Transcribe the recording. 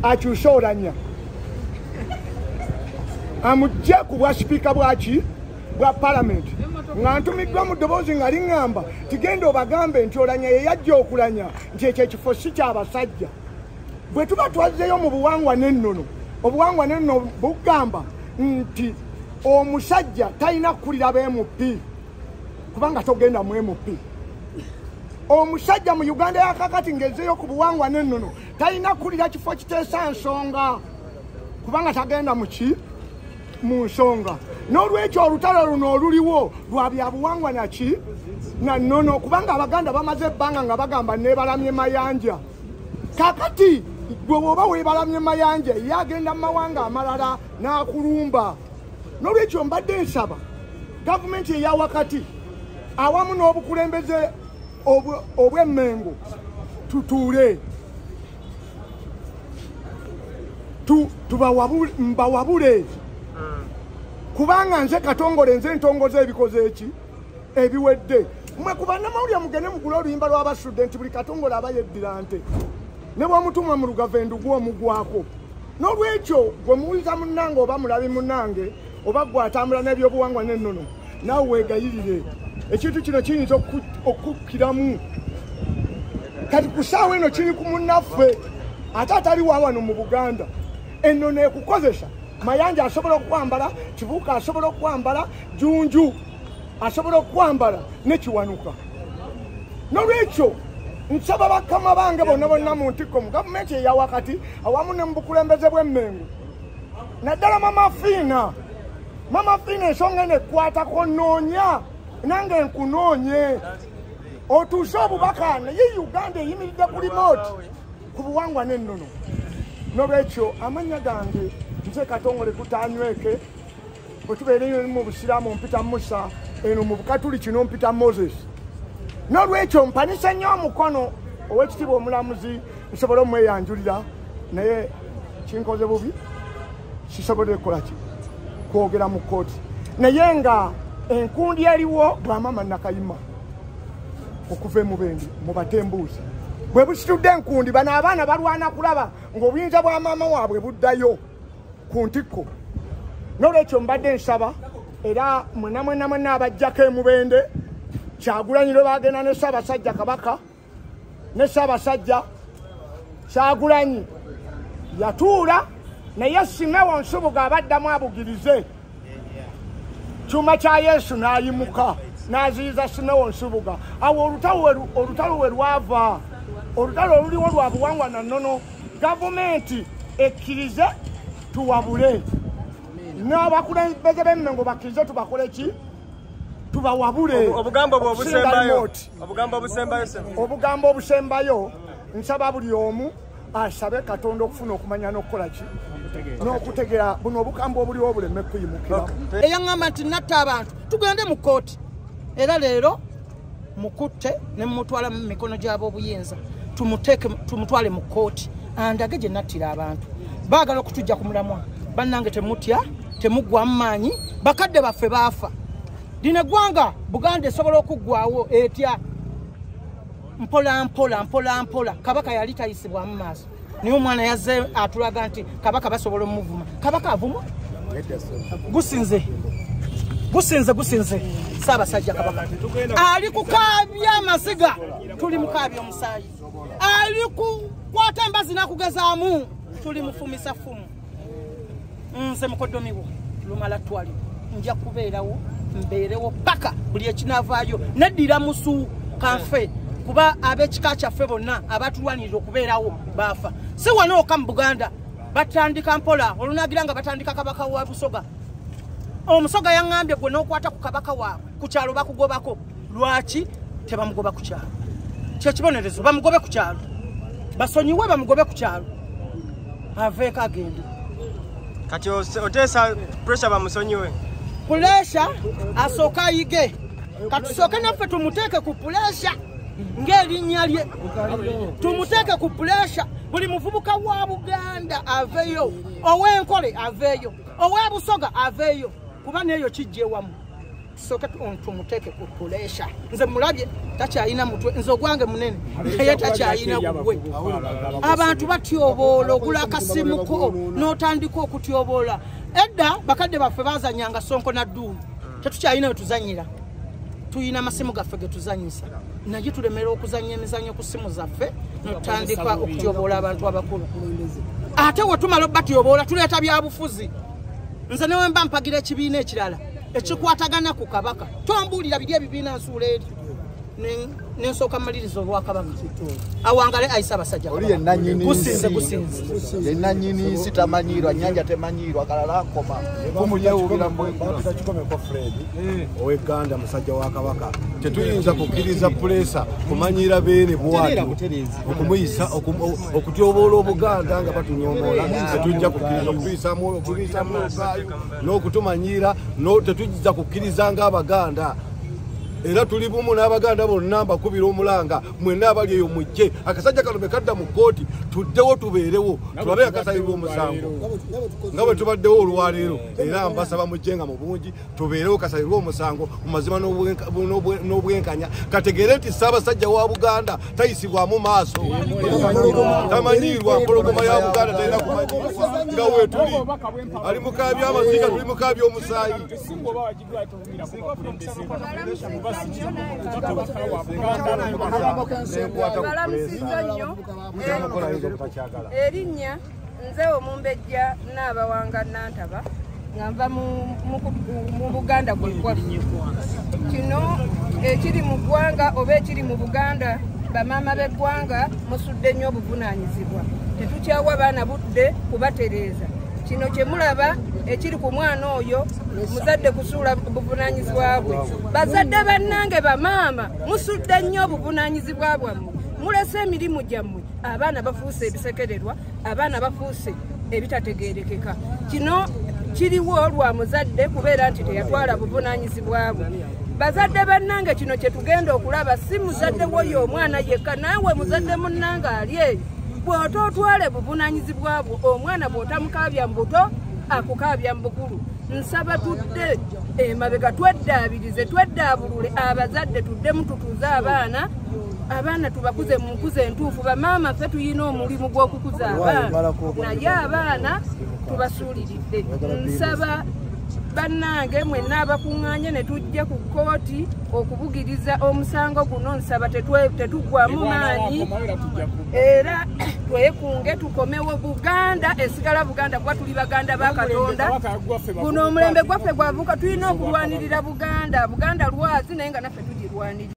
Akyuse Olanya amugye ku bwa sipiika bwaki bwa palamenti, nga ntumiddwa mu ddoboozi nga liŋŋamba tigenda obagambe nti Olanya ye yajja okulanya nti ekyo ekifo si kyabasajja. Bwe tuba twazzeeyo mu buwangwa n'ennono, obuwangwa n'ennono bugamba nti omusajja talina kukulira ba MP kubanga togenda mu MP. Omusajja mu Uganda ya kakati ng'ezzeeyo ku buwangwa n'ennono talina kukulira kifo kiteesa nsonga kubanga tagenda mu ki mu nsonga. N'olwekyo olutalo luno oluliwo lwa bya buwangwa naki na nnono, kubanga Abaganda bamaze ebbanga nga bagamba neebalamye Mayanja. Kakati gwe bw'oba weebalamye Mayanja ye agenda mu mawanga amalala n'akulumba. N'olwekyo mbadde nsaba gavumenti eya wakati awamu n'obukulembeze obw'Emmengo tutuule mbawabule, kubanga nze Katongole nze ntongoza ebikoze eki ebiwedde. Mwe ku bannamawulire mugende mugule oluyimba lw'Abasudde nti buli Katongole aba yeddira nte ne bw'omutumwa mu lugava endugu omugwako. N'olwekyo gwe muwuliza munnange oba mulabi munnange oba gwe atambula n'ebyobuwangwa n'ennono, naawe weegayirire ekintu kino kiyinza okukkiramu. Kati ku ssaawa eno kiri ku munnaffe ate atali wa wano mu Buganda. Ennono ekukozesa. Mayanja asobola okwambala, Kibuuka asobola okwambala, Junju asobola okwambala ne Kiwanuka. N'olwekyo nsaba bakama bange bonna bonna mu ntikko mu gavumenti eya wakati awamu ne mu bukulembeze bw'Emmengo, naddala Mama Fiina. Mama Fiina ensonga eno ekkwatako, nnoonya nange nkunoonye otuuse obubaka, naye Uganda eyimiridde ku remote ku buwangwa n'ennono. N'olwekyo amannya gange nze Katongole Gutanyweke, bwe tubeereyo mu Busiraamu mpita Musa, eno mu Bukatuliki mpita Moses. N'olwekyo mpanise nnyo omukono ow'ekitiibwa omulamuzi nsobole omweyanjulira, naye kinkoze bubi sisobodde kukola ki kwogera mu kkooti, naye nga enkundi eriwo bwamama Nakayima okuva e Mubende mu Batembuuzi bwe busitudde enkundi. Bano abaana balwana kulaba ng'obuyinza bwa maama waabwe buddayo ku ntikko. N'olwekyo mbadde nsaba era mwenna mwenna mwenna abajjako e Mubende, Kyagulanyi lwe bagenda ne Ssaabasajja Kabaka ne Ssaabasajja Kyagulanyi yatuula, naye Simewo Nsubuga abaddamu abugirize kyuma kya Yesu n'ayimuka n'aziyiza Simewo Nsubuga. Awo olutalo we lwava, olutalo oluliwo lwa buwangwa na nnono. Gavumenti ekkirize tuwabule, n'abakulembeze b'Emmengo bakkirize tubakole ki tubawabule. Obugambo obusembayo, obugambo obusembayo, obugambo obusembayo, nsaba buli omu asabe Katonda okufuna okumanya n'okukola ki n'okutegera buno obukambo obuliwo obuleme kuyimukira. Eyaŋŋamba nti natta abantu tugende mu kkooti, era leero mukutte ne mumutwala mu mikono gy'ab'obuyinza, tumuteeke tumutwale mu kkooti andage gye nattira abantu. Baagala okutujja ku mulamwa. Bannange temutya, temuggwamu maanyi, bakadde baffe baafa. Lino eggwanga Buganda esobola okuggwawo etya? Mpola mpola mpola mpola. Kabaka yali tayisibwamu maaso, naye omwana yazze atulaga nti kabaka basobola omuvuma. Kabaka avumwa? Gusinze gusinze gusinze. Ssaabasajja Kabaka ali kukaabya amasiga, tuli mukaabya omusaayi, ali kukwata embazi n'akugezaamu, tuli mufumisa ffumu. Nze mukoddomiwo lumala twali nja kubeerawo, mbeerewo paka buli ekinaavaayo. Neddira musu kanfe, kuba ab'ekika kyaffe bonna abatulwanirira okubeerawo baafa. Si wano wokka mu Buganda, batandika mpola olunagira nga batandika kabaka wa Busoga. Omusoga yaŋŋambye gwe n'okwata ku kabaka waabwe ku kyalo bakugobako. Lwaki tebamugoba ku kyalo? Kyekibonerezo, bamugobe ku kyalo, basonyiwe bamugobe ku kyalo, aveeko agende. Kati oteesa pressure bamusonyiwe puresha asooke ayige. Katusooke naffe tumuteeke ku puresha ng'erinnya lye, tumuteeke ku puresha. Buli muvubuka wa Buganda aveeyo, ow'Enkole aveeyo, ow'Ebusoga aveeyo, kuba n'eyo kijja ewamu. Tusooke tumuteeke ku puresha. Nze mulabye takyalina mutwe, nze ogwange munene naye takyalina gugwe. Abantu batyoboola, ogula akasimu ko n'otandika okutyoboola. Edda bakadde baffe baazanyanga sonko na dduulu, tetukyalina we tuzanyira, tuyina amasimu gaffe ge tuzanyisa, naye tulemera okuzanya emizannyo ku simu zaffe n'otandika okutyoboola abantu abakulu. Ate we tumala obatyoboola tuleeta byabufuzi. Nze ne wemba mpagira ekibiina ekirala ekikwatagana ku Kabaka, tombuulira biri ebibiina nsuula eri nensooka mmaliriza obwakabaka. Awangale ayisa abasajja. Oli yenannyini gusinze gusinze yenannyini nsi tamanyiirwa, nnyanja temanyiirwa, kalala nkoma kumulyeewubira mbwe. Kikomeko Fred ow'egganda musajja wa Kabaka, tetuyinza kukkiriza puleesa kumanyiira Beene bw'atyo okumuyisa okutyoboola Obuganda nga batunyomoola. Tetujja kukkiriza okutuyisaamu olugaayo n'okutumanyiira, tetujja kukkiriza ng'Abaganda. Era tuli bumu n'Abaganda bonna, mbakubira omulanga mwenna abali eyo mujje. Akasajja kano bwe kadda mu kkooti tuddewo tubeerewo tulabe akasalirwa omusango nga bwe tubaddewo olwaleero. Era mbasaba mujje nga mu bungi tubeerewo kasalirwe omusango mu mazima n'obwenkanya, kategeere nti Ssaabasajja wa Buganda tayisibwamu maaso, tamanyiirwa. Mpologoma ya Buganda talina kumanyiirwa nga weetuli. Ali mukaabya amaziga, tuli mukaabya omusaayi. Balamusizza nnyo. Erinnya nze Omumbejja Nnaabawanga Nantaba, nga nva mu Buganda gwe. Kino ekiri mu ggwanga oba ekiri mu Buganda, bamaama b'eggwanga musudde nnyo obuvunaanyizibwa. Tetukyawa baana budde kubatereeza. Kino kye mulaba ekiri ku mwana oyo, muzadde kusuula buvunaanyizibwa bwe. Bazadde bannange bamaama, musudde nnyo obuvunaanyizibwa bwammwe. Mulese emirimu gyammwe, abaana bafuuse ebisekererwa, abaana bafuuse ebitategeerekeka. Kino kiriwo lwa muzadde kubeera nti teyatwala buvunaanyizibwa bwe. Bazadde bannange, kino kye tugenda okulaba si muzadde woyo omwana yekka, naawe muzadde munnange ali eyo. Bw'otootwale buvunaanyizibwa bwo, omwana bw'otamukaabya mu buto akukaabya mu bukulu. Nsaba tudde emabega tweddaabirize, tweddaabulule abazadde, tuddemu tutuuze abaana. Abaana tubakuze mu nkuza entuufu. Bamaama ffe tuyina omulimu gw'okukuza abaana, naye abaana tubasuuliridde. Nsaba bannange mwenna abakuŋŋaanye ne tujja ku kkooti okubugiriza omusango guno, nsaba tetuggwamu maanyi era twekunge tukomewo. Buganda esigala Buganda kuba tuli Baganda ba Katonda. Guno omulembe gwaffe gwavuka, tulina okulwanirira Buganda. Buganda lwazi naye nga naffe tugirwanirira.